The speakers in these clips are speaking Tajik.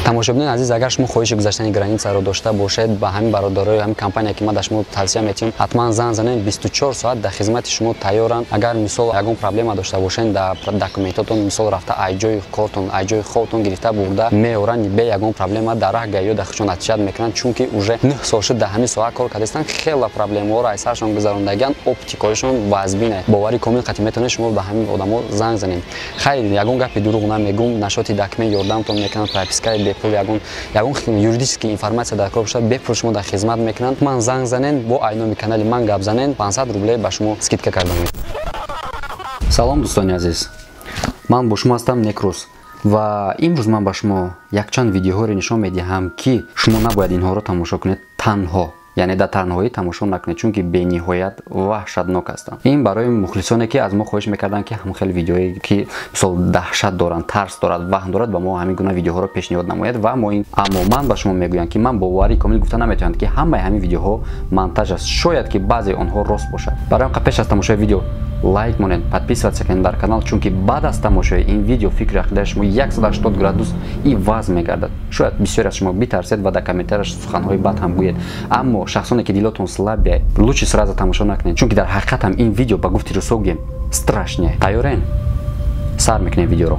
Тамошобинони азиз, агар шумо хоҳиши гузаштани границаро дошта бошед, ба ҳамин бародарои ҳамин компания, ки ман дар шумо тавсия метиҳам, ҳатман занг занед. 24 соат дар хизмати шумо тайёранд. Агар мисол ягон проблема дошта бошед дар документотон, мисол рафта ай ҷои кортон, ай ҷои хобтон гирифта бурда меоранд, бе ягон проблема дар раҳ гаё дар худшон отвечать мекунанд, чунки уже 9 сол шуд дар ҳамин соҳа кор кардастанд, хела проблемаҳоро аз саршон гузарондагианд, оптикоишон вазбина. Боварӣ комил қатъи метавонед шумо ба ҳамин одамо занг занед. Хайр, ягон гапи дурӯғ намегӯм, нашоти документ ёрдамтон мекунанд, пропискаи бепул, ягон юридический информация дар кор бошад, бепул шумо дар хизмат мекунанд. Ман занг занен, бо айноми канали ман гап занен, 500 рубле ба шумо скидка карда мекунам. Салом дӯстони азиз, ман бо шумо ҳастам Некрус ва имрӯз ман ба шумо якчанд видеоҳоро нишон медиҳам, ки шумо набояд инҳоро тамошо кунед танҳо, яъне дар танҳоӣ тамошо накунед, чунки бениҳоят ваҳшатнок ҳастанд. Ин барои мухлисоне, ки аз мо хоҳиш мекарданд, ки ҳам хеле видеое, ки мисол даҳшат доранд, тарс дорад, ваҳм дорад, ба мо ҳамин гуна видеоҳоро пешниҳод намояд ва мо ин. Аммо ман ба шумо мегӯям, ки ман боварӣ комил гуфта наметавонам, ки ҳамаи ҳамин видеоҳо монтаж аст. Шояд ки баъзе онҳо рост бошад. Барои ҳам пеш аз тамошои видео лайк монед, подписываться кунед дар канал, чунки баъд аз тамошои ин видео фикри ақидаи шумо 180 градус иваз мегардад. Шояд бисёре аз шумо битарсед ва дар комментарияш суханҳои бад ҳам гӯед, аммо шахсоне, ки дилотон слабее, лучше сразу тамошо накунед, чунки дар ҳақиқат ҳам ин видео, ба гуфти русо гӯем, страшне. Тайёрен? Сар мекунем видеоро.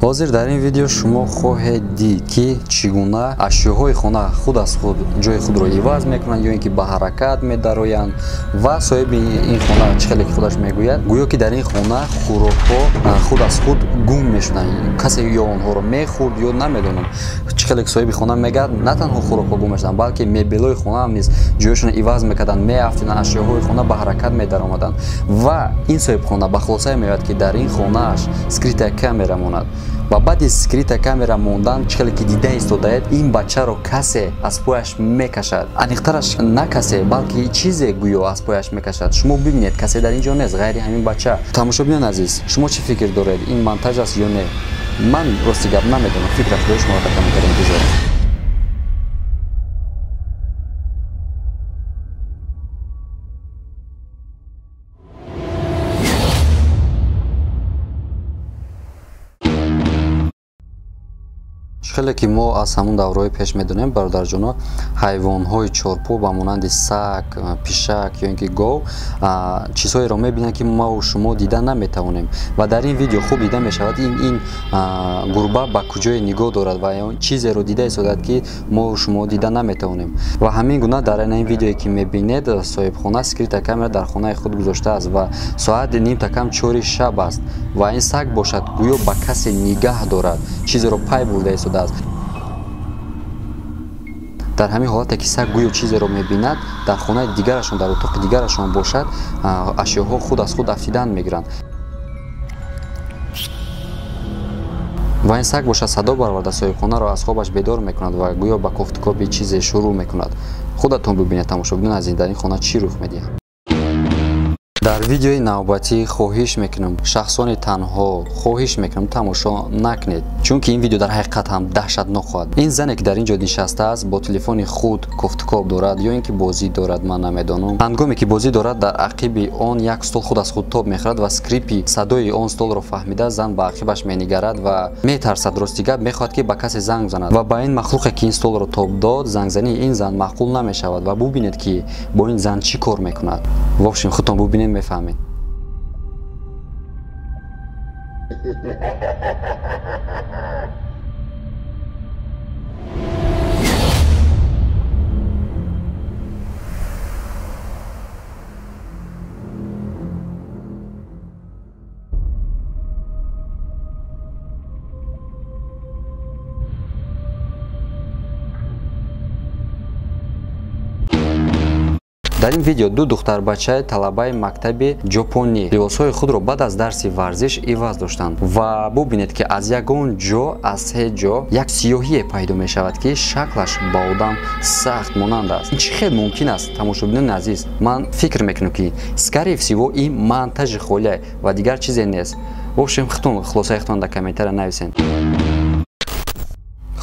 Ҳозир дар ин видео шумо хоҳед дид, ки чӣ гуна ашёҳои хона худ аз худ ҷои худро иваз мекунанд ё ин ки ба ҳаракат медароянд ва соҳиби ин хона чӣ хеле ки худаш мегӯяд, гӯё ки дар ин хона хӯрокҳо худ аз худ гум мешуданд, касе ё онҳоро мехӯрд ё намедонам. Чӣ хеле ки соҳиби хона мегӯяд, на танҳо хӯрокҳо гум мешуданд, балки мебелҳои хона ҳам низ ҷояшонро иваз мекарданд, меафтиданд, ашёҳои хона ба ҳаракат медаромаданд. Ва ин соҳибхона ба хулосае меояд, ки дар ин хонааш скрытая камера монад. Ва баъди скрытая камера мондан, чӣ хеле ки дида истодаед, ин бачаро касе аз пояш мекашад. Аниқтараш на касе, балки чизе гӯё аз пояш мекашад. Шумо бибинед, касе дар ин ҷо нест ғайри ҳамин бача. Тамошобинони азиз, шумо чӣ фикр доред, ин монтаж аст ё не? Ман рости гап намедонам, фикр ақидаи шуморо дар комментария бигузоред. Хеле ки мо аз ҳамун давраҳои пеш медонем, бародарҷоно, ҳайвонҳои чорпо ба монанди саг, пишак ё ин ки гов чизҳоеро мебинанд, ки мову шумо дида наметавонем. Ва дар ин видео хуб дида мешавад, ин гурба ба куҷое нигоҳ дорад ва чизеро дида истодад, ки мову шумо дида наметавонем. Ва ҳамин гуна дар ин видеое, ки мебинед, соҳибхона скрытая камера дар хонаи худ гузоштааст ва соат нимта кам 4 шаб аст ва ин саг бошад гӯё ба касе нигаҳ дорад, чизеро пай бурда истодааст. Дар ҳамин ҳолате ки саг гӯё чизеро мебинад, дар хонаи дигарашон, дар утоқи дигарашон бошад, ашёҳо худ аз худ афтидан мегиранд. Ва ин саг бошад садо бароварда соҳибхонаро аз хобаш бедор мекунад ва гӯё ба кофтукоби чизе шурӯъ мекунад. Худатон бибинед, тамошобинони азиз, дар ин хона чӣ рух медиҳад. Дар видеои навбатӣ хоҳиш мекунам, шахсони танҳо хоҳиш мекунам тамошо накунед, чунки ин видео дар ҳақиқат ҳам даҳшатнок хоҳад. Ин зане, ки дар ин ҷо нишастааст, бо телефони худ кофтукоб дорад ё ин ки бозӣ дорад, ман намедонам. Ҳангоме ки бозӣ дорад, дар ақиби он як стол худ аз худ тоб мехӯрад ва скрипи садои он столро фаҳмида зан ба ақибаш менигарад ва метарсад. Рости гап, мехоҳад, ки ба касе занг занад ва ба ин махлуқе, ки ин столро тоб дод, зангзании ин зан маъқул намешавад ва бубинед, ки бо ин зан чӣ кор мекунад. Вообщем, худтон бубинед, мефаҳмед. Дар ин видео ду духтарбачаи талабаи мактаби ҷопонӣ либосҳои худро баъд аз дарси варзиш иваз доштанд ва бубинед, ки аз ягон ҷо, аз ҳеҷ ҷо як сиёҳие пайдо мешавад, ки шаклаш ба одам сахт монанд аст. Ин чӣ хел мумкин аст, тамошобинони азиз? Ман фикр мекунам, ки скорее всего ин монтажи холия ва дигар чизе нест. В общем, худтон хулосаи худтон дар комментария нависед.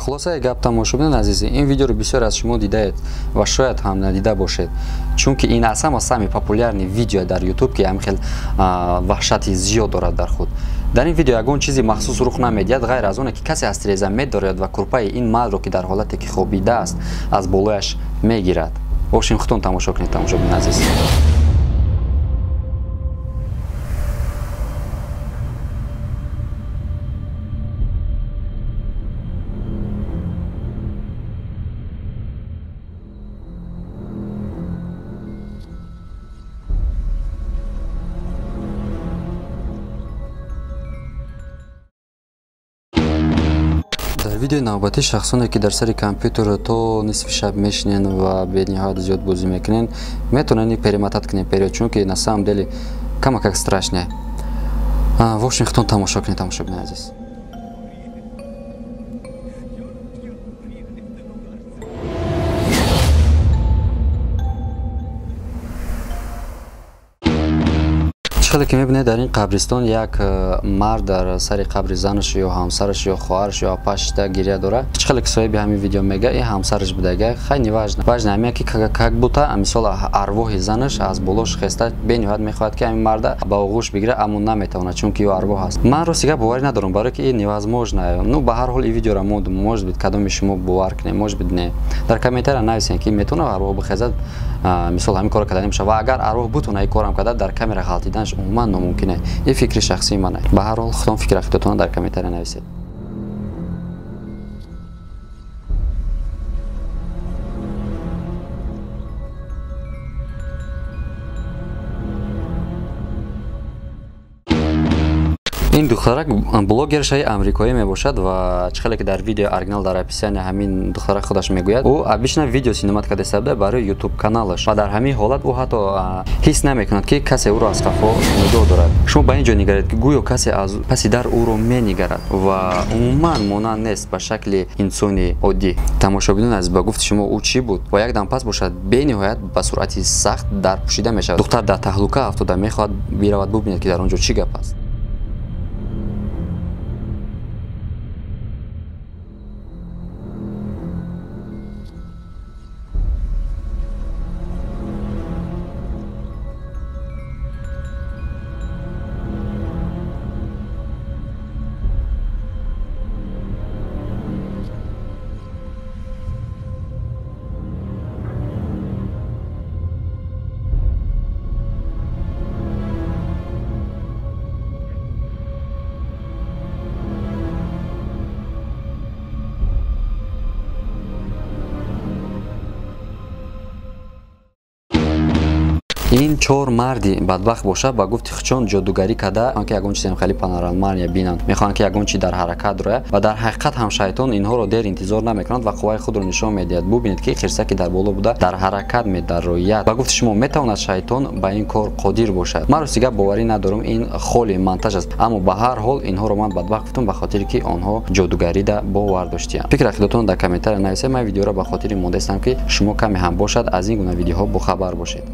Хулосаи гап, тамошобинони азиз, ин видеоро бисёр аз шумо дидаед ва шояд ҳам надида бошед, чунки ин аз ҳама самый популярный видео дар YouTube, ки ҳам хел ваҳшати зиёд дорад дар худ. Дар ин видео ягон чизи махсус рух намедиҳад, ғайр аз оне ки касе аз тиреза медорад ва курпаи ин мардро, ки дар ҳолате ки хобидааст, аз болояш мегирад. Бошин, худтон тамошо кунед, тамошобинони азиз. Дар видеои навбатӣ шахсоне, ки дар сари компютер то нисфи шаб мешинен ва бениҳоят зиёд бозӣ мекунен, метавонанд перемотать кунен вперёд, чунки на самом деле камакак страшне. В общем, худтон тамошо кунед, тамошобинони азиз. Хеле ки мебинед, дар ин қабристон як мард дар сари қабри занаш ё ҳамсараш ё хоҳараш ё апаш шида гиря дорад. Чӣ хеле ки соҳиби ҳамин видео мега, ин ҳамсараш будага, хай неважно. Важно ҳамин ки как будто мисол арвоҳи занаш аз болош хеста бениҳоят мехоҳад, ки ҳамин марда ба оғӯш бигирад, аммо наметавонад, чунки ӯ арвоҳ аст. Ман рости гап боварӣ надорам, барое ки ин невозможно. Ну, ба ҳар ҳол ин видеоро мондум, может быть, кадоми шумо бовар кунед, может быть, не. Дар комментария нависед, ки метавонад арвоҳ бихезад, мисол ҳамин корро карда намешавад, ва агар арвоҳ бутавонад ин корам карда, дар камера ғалтиданаш умуман номумкин. Ин фикри шахсии ман. Ба ҳар ҳол худтон фикри худтонро дар комментария нависед. Ин духтарак блогершаи амрикоӣ мебошад ва чӣ хеле ки дар видеои оригинал дар описание ҳамин духтарак худаш мегӯяд, ӯ обычно видео снимать карда буда барои YouTube каналаш ва дар ҳамин ҳолат ӯ ҳатто ҳис намекунад, ки касе ӯро аз қафо нигоҳ дорад. Шумо ба ин ҷо нигаред, ки гӯё касе аз паси дар ӯро менигарад ва умуман монанд нест ба шакли инсони оддӣ. Тамошобинон азиз, ба гуфти шумо ӯ чӣ буд? Ва якдам пас бошад, бениҳоят ба суръати сахт дар пӯшида мешавад. Духтар дар таҳлука афтода мехоҳад биравад бубинад, ки дар он ҷо чӣ гап аст. Ин чор марди бадбахт боша, ба гуфти худшон ҷодугарӣ карда, ки ягон чизем хеле паранормальное бинанд, мехоҳанд, ки ягон чи дар ҳаракат рояд, ва дар ҳақиқат ҳам шайтон инҳоро дер интизор намекунад ва қувваи худро нишон медиҳад. Бубинед, ки хирсаки дар боло буда дар ҳаракат медарояд. Ба гуфти шумо метавонад шайтон ба ин кор қодир бошад? Ман рости гап боварӣ надорам, ин холи монтаж аст, аммо ба ҳар ҳол инҳоро ман бадбахт гуфтам ба хотире ки онҳо ҷодугарида бовар доштиянд. Фикр ақидатонро дар комментария нависед. Ман видеоро ба хотири мондаистам, ки шумо каме ҳам бошад аз ин гуна видеоҳо бохабар бошед.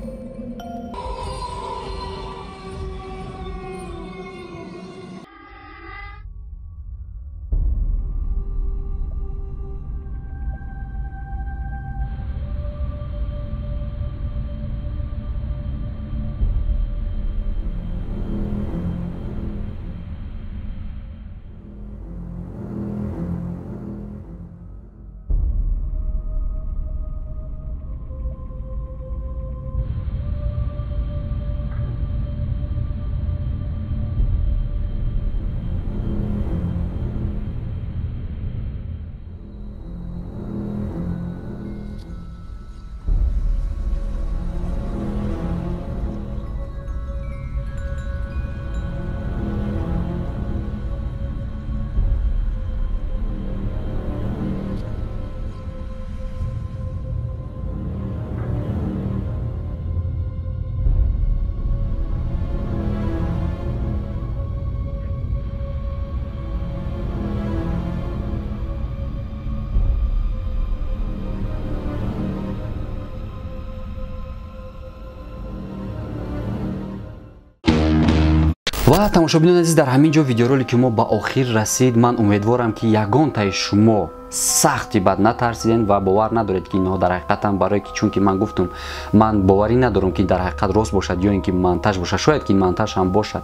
Ва тамошобинони азиз, дар ҳамин ҷо видеоролики мо ба охир расид. Ман умедворам, ки ягонтаи шумо Сахти бад натарсиден ва бовар надоред, ки инҳо дар ҳақиқатан, барое ки чунки ман гуфтум, ман боварӣ надорам, ки дар ҳақиқат рост бошад ё ин ки монтаж бошад. Шояд ки монтаж ҳам бошад.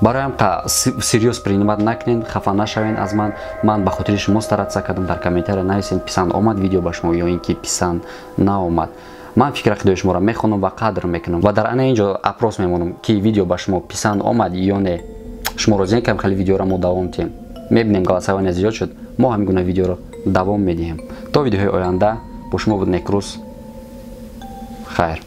Барои ҳам всерьёз принимать накунед, хафа нашавед аз ман. Ман ба хотири шумо стараться кардам. Дар комментария нависед, писанд омад видео ба шумо ё ин ки писанд наомад. Ман фикр ақидаи шуморо мехонам ва қадр мекунам ва дар ана ин ҷо опрос мемонам, ки видео ба шумо писанд омад ё не. Шумо розием, кам хеле видеоро мо давом диҳем? Мебинем, голосование зиёд шуд, мо ҳамин гуна видеоро давом медиҳем. То видеоҳои оянда бо шумо буд Некрӯз. Хайр.